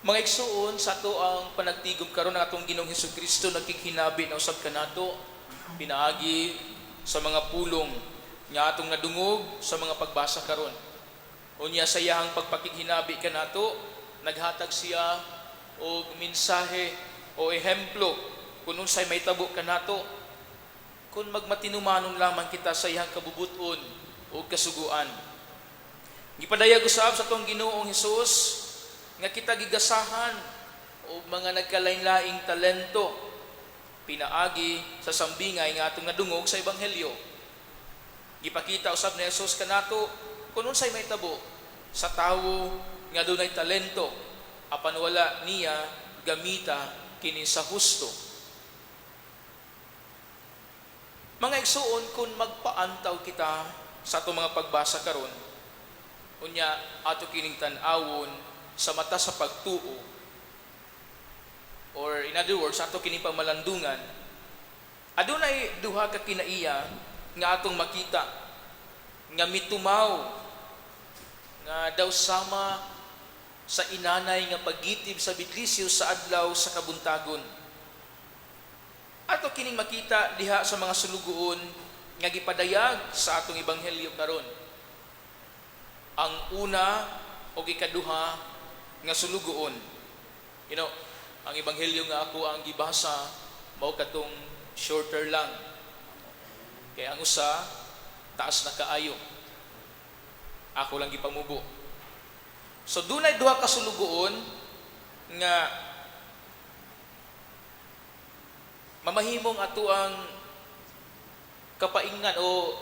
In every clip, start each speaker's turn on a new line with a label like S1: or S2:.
S1: Mga igsuon, sa ato ang panagtigom karon, ang atong Ginoong Hesus Kristo nagkighinabi na usab kanato pinaagi sa mga pulong nga atong nadungog sa mga pagbasa karon. Unya sa iyahang pagpakighinabi kanato, naghatag siya og mensahe o ehemplo kung unsay mahitabo kanato kung magmatinumanon lamang kita sa iyang kabubuton o kasuguan. Gipadayag usab sa atong Ginoong Hesus nga kita gigasahan og mga nagkalain-laing talento pinaagi sa sambingay nga atong nadungog sa ebanghelyo. Gipakita usab ni Jesus kanato kung unsay mahitabo sa tawo nga dunay talento apan wala niya gamita kini sa husto. Mga igsuon, kung magpaantaw kita sa atong mga pagbasa karon, unya ato kining tan-awon sa mata sa pagtuo, or in other words, ato kining pamalandungan, adunay duha ka kinaiya nga atong makita nga mitumaw nga daw sama sa inanay nga paggitib sa bidlisyo sa adlaw sa kabuntagon. Ato kining makita diha sa mga sulugoon nga gipadayag sa atong ebanghelyo karon. Ang una o ikaduha nga sulugoon. Ang ebanghelyo nga ako ang gibasa mao katong shorter lang. Kaya ang usa taas na kaayo. Ako lang gipamubo. So dunay duha ka sulugoon nga mamahimong ato ang kapaingnan o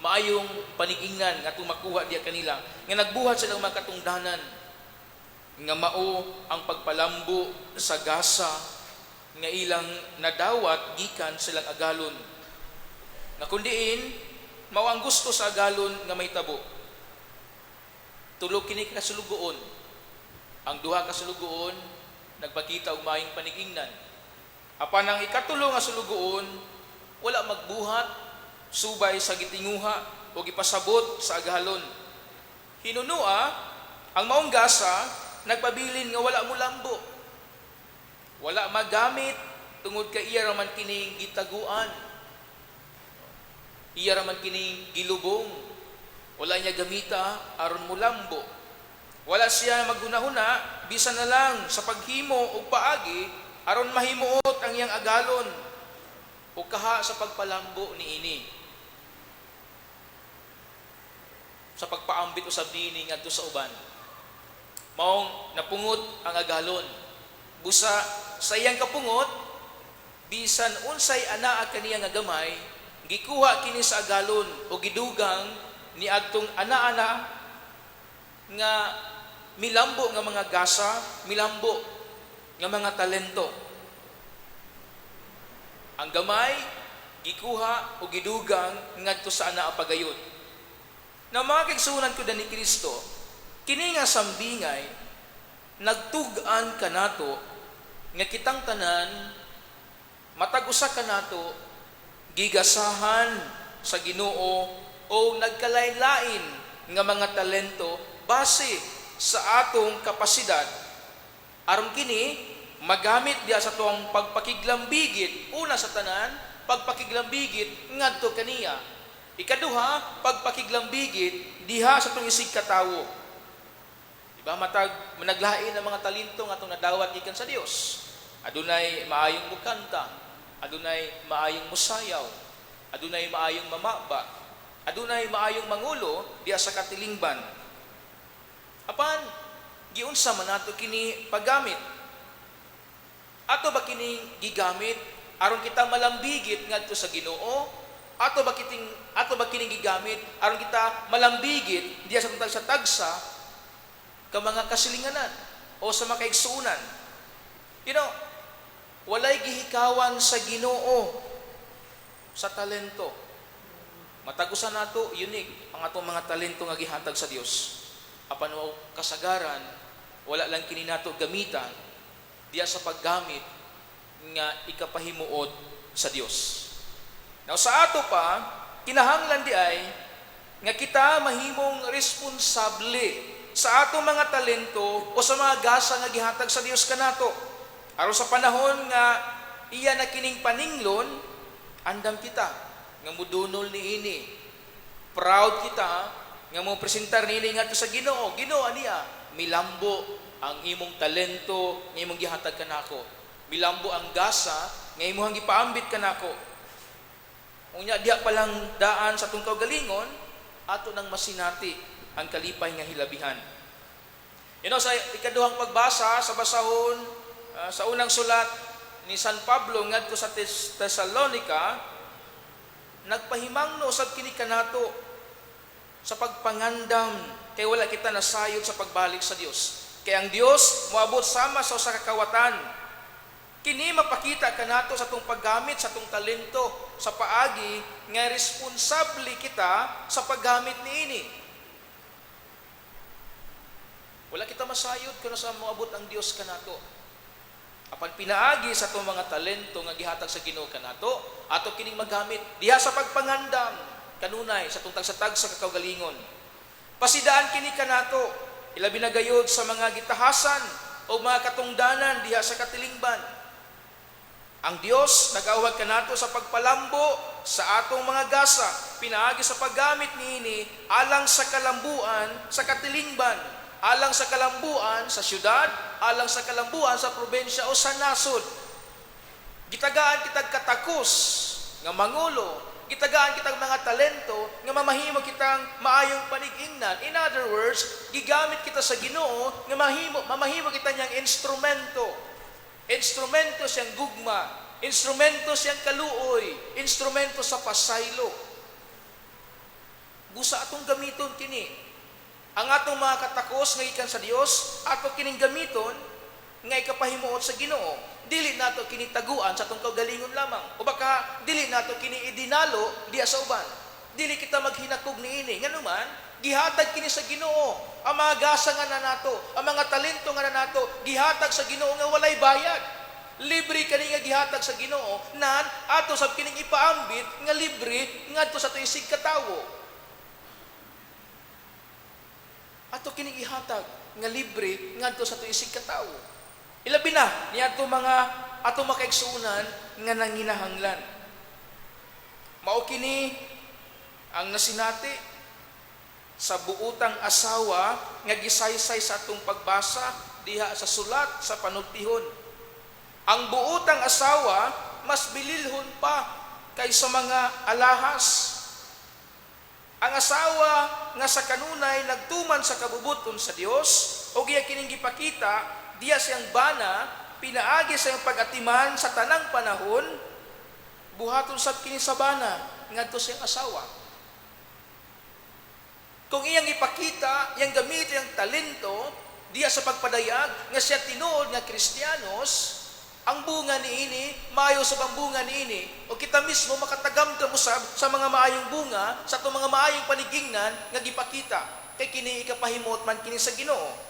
S1: maayong panigingnan nga atong makuha diya kanila nga nagbuhat silang mga katungdanan nga mao ang pagpalambo sa gasa nga ilang nadawat gikan silang agalon, nga kundiin mao ang gusto sa agalon nga mahitabo. Tulo kini ka sulugoon. Ang duha ka sulugoon nagpakita og maayong panigingnan, apan ang ikatulo nga sulugoon wala magbuhat subay sa gitinguha o gipasabot sa agalon. Hinunua, ang maong gasa nagpabilin nga wala mulambo. Wala magamit tungod kay iya raman kining gitaguan. Iya raman kining gilubong. Wala niya gamita aron mulambo. Wala siya maghunahuna bisan na lang sa paghimo og paagi aron mahimuot ang iyang agalon o kaha sa pagpalambo niini, sa pagpaambit usab niini ngadto sa uban. Maong napungot ang agalon. Busa sa iyang kapungot, bisan unsay anaa kaniya nga gamay, gikuha kini sa agalon o gidugang ni adtong ana-ana nga milambo nga mga gasa, milambo nga mga talento. Ang gamay gikuha o gidugang ngadto sa anaa pagayod. Na mga kaigsuonan ko ni Kristo, kini nga sambingay nagtug-an kanato nga kitang tanan, matag usa kanato, gigasahan sa Ginoo o nagkalain-lain nga mga talento base sa atong kapasidad aron kini magamit diya sa tuang pagpakiglambigit. Una sa tanan, pagpakiglambigit ngadto kaniya. Ikaduha, pagpakiglambigit diha sa atong isig katawo. Diba matag managlain ang mga talento nga atong nadawat gikan sa Dios? Adunay maayong mukanta, adunay maayong musayaw, adunay maayong mamaba, adunay maayong mangulo diha sa katilingban. Apan giunsa man nato kini paggamit? Ato ba kini gigamit aron kita malambigit ngadto sa Ginoo? Ato ba kining gigamit aron kita malambigit diha sa tagsa tagsa ka mga kasilinganan o sa mga kaigsuonan? Walay gihikawan sa Ginoo sa talento. Matag usa nato unique ang atong mga talento nga gihatag sa Dios. Apan wa kasagaran wala lang kini nato gamitan diya sa paggamit nga ikapahimuot sa Dios. Now sa ato pa, kinahanglan di ay nga kita mahimong responsable sa atong mga talento o sa mga gasa nga gihatag sa Dios kanato. Aron sa panahon nga iya na kining paninglon, andam kita nga mudunol niini. Proud kita nga mo presentar niini ngadto sa Ginoo. "Ginoo, aniya, milambo ang imong talento nga imong gihatag kanako. Milambo ang gasa nga imong gipaambit kanako." Unya diha pa lang daan sa atong kaugalingon, ato nang masinati ang kalipay nga hilabihan. Sa ikaduhang pagbasa sa basahon sa unang sulat ni San Pablo ngadto sa Thessalonica, nagpahimangno usab kini kanato sa pagpangandam kay wala kita nasayod sa pagbalik sa Dios. Kay ang Dios moabot sama sa usa ka kawatan. Kini mapakita kanato sa atong paggamit sa atong talento sa paagi nga responsable kita sa paggamit niini. Wala kita masayod kung sa moabot ang Dios kanato. Apan pinaagi sa atong mga talento nga gihatag sa Ginoo kanato, ato kining magamit diha sa pagpangandam kanunay sa atong tagsa-tagsa ka kaugalingon. Pasidaan kini kanato, ilabi na gayod sa mga gitahasan o mga katungdanan diha sa katilingban. Ang Dios nag-awhag kanato sa pagpalambo sa atong mga gasa pinaagi sa paggamit niini alang sa kalambuan sa katilingban, alang sa kalambuan sa syudad, alang sa kalambuan sa probensya o sa nasod. Gitagaan kitag katakos nga mangulo, gitagaan kitag mga talento nga mamahimo kitang maayong panig-ingnan. In other words, gigamit kita sa Ginoo nga mamahimo kita niyang instrumento. Instrumento siyang gugma, instrumento siyang kaluoy, instrumento sa pasaylo. Busa atong gamiton kini. Ang atong mga katakos nga gikan sa Dios, ato kining gamiton nga ikapahimuot sa Ginoo. Dili nato kini taguan sa atong kaugalingon lamang. O baka dili nato kini idinalo diha sa uban. Dili kita maghinakog niini. Nganuman, gihatag kini sa Ginoo. Ang mga gasa nga nanato, ang mga talento nga nanato, gihatag sa Ginoo nga walay bayad. Libre kani nga gihatag sa Ginoo, nan ato sab kining ipaambit nga libre ngadto sa atong isig katawo. Ato kining ihatag nga libre ngadto sa atong isig katawo. Ilabi na niadto mga atong makaigsuonan nga nanginahanglan. Mao kini ang nasinati sa buutang asawa nga gisaysay sa atong pagbasa diha sa sulat sa panultihon. Ang buutang asawa mas bililhon pa kaysa mga alahas. Ang asawa nga sa kanunay nagtuman sa kabubuton sa Dios o giya kining gipakita diya siyang bana pinaagi sa iyang pag-atiman sa tanang panahon, buhaton sab kini sa bana ngadto siyang asawa. Kung iyang ipakita, iyang gamitin ang talento diya sa pagpadayag nga siya tinuod nga Kristiyanos, ang bunga niini, maayo sa ang bunga niini, o kita mismo makatagamdam usab sa mga maayong bunga, sa atong mga maayong panigingnan nga gipakita. Kay kini ikapahimuot man kini sa Ginoo.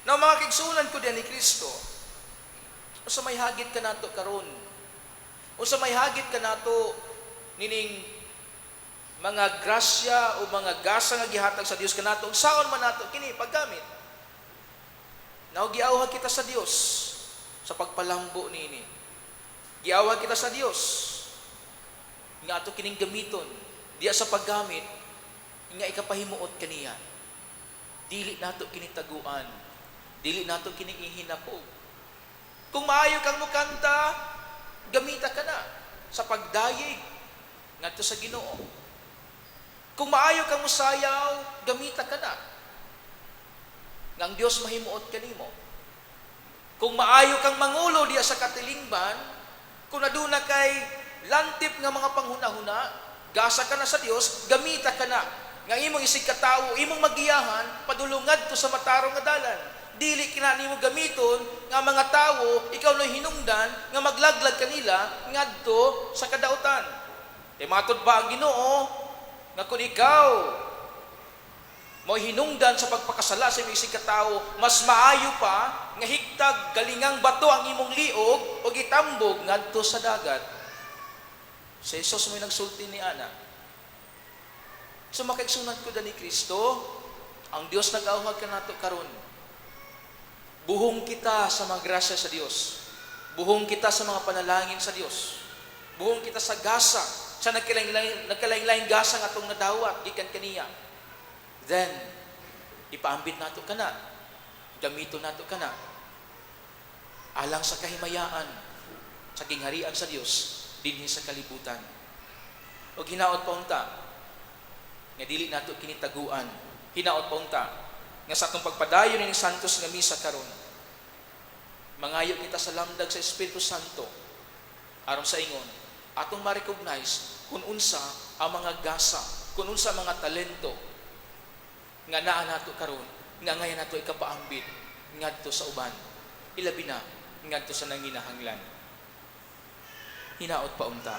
S1: Now, mga kaigsuonan ko diyan ni Kristo, unsa may hagit kanato karon? Unsa may hagit kanato nining mga grasya o mga gasa nga gihatag sa Dios kanato? Unsaon man nato kini paggamit? Now, giawhag kita sa Dios sa pagpalambo niini. Giawhag kita sa Dios nga ato kining gamiton diya sa paggamit nga ikapahimuot kaniya. Dili nato kini taguan. Dili nato kini ihinakog. Kung maayo kang mukanta, gamita ka na sa pagdayeg ngadto sa Ginoo. Kung maayo kang musayaw, gamita ka na nga ang Dios mahimuot kanimo. Kung maayo kang mangulo diya sa katilingban, kung aduna kay lantip nga mga panghuna-huna, gasa ka na sa Dios, gamita ka na nga imong isig katawo, imong magiyahan padulong ngadto sa matarong nga dalan. Dili kina nimo gamiton nga mga tawo ikaw no hinungdan nga maglaglag kanila ngadto sa kadautan. Kay matud ba ang Ginoo nga kung ikaw mo hinungdan sa pagpakasala sa imong isig katawo, mas maayo pa nga higtag galingang bato ang imong liog o gitambog ngadto sa dagat? Si Jesus mo'y nagsulti ni ana. So makaigsuonan ko ni Kristo, Ang Dios nag-awhag kanato karon. Buhong kita sa mga grasya sa Dios. Buhong kita sa mga panalangin sa Dios. Buhong kita sa gasa, sa nagkalain-lain gasa nga atong nadawat gikan kaniya. Then, ipaambit nato kana. Gamiton nato kana. Alang sa kahimayaan, sa gingharian sa Dios dinhi sa kalibutan. O hinaot pa unta nga dili nato kini taguan. Hinaot pa unta nga sa atong pagpadayon ning Santos nga misa karon, mangayo kita sa lamdag sa Espiritu Santo aron sa ingon atong ma-recognize kung unsa ang mga gasa, kung unsa ang mga talento nga naa nato karon nga angayan nato ikapaambit ngadto sa uban, ilabi na ngadto sa nanginahanglan. Hinaot pa unta